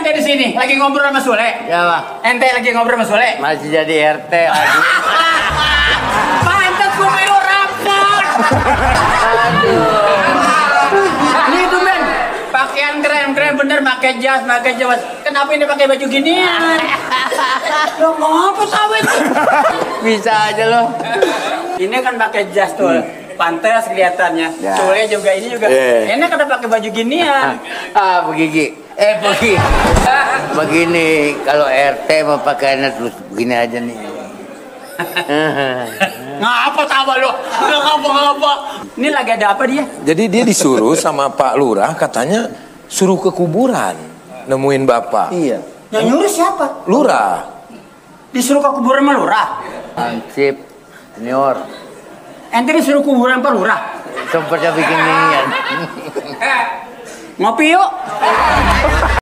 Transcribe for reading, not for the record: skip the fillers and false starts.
ente di sini lagi ngobrol sama Sule? Ya, Pak. Ente lagi ngobrol sama Sule? Masih jadi RT lagi. Pantas gue main rapat. Ini tuh men, pakaian keren bener, pakai jas. Kenapa ini pakai baju ginian? Lo ngapa sawit? Bisa aja loh. Ini kan pakai jas tuh. Pantas kelihatannya. Ya. Sule juga ini juga. Ini kan pakai baju ginian. Begini, kalau RT mau pakaiannya terus begini aja nih. Ngapa tawa lo? Ngapa? Ini lagi ada apa dia? Jadi dia disuruh sama Pak Lurah, katanya suruh ke kuburan nemuin bapak. Iya. Yang nyuruh siapa? Lurah. Disuruh ke kuburan sama lurah. Ansip senior. Ente disuruh kuburan Pak Lurah. Sempatnya bikin inian. Ngopi yuk.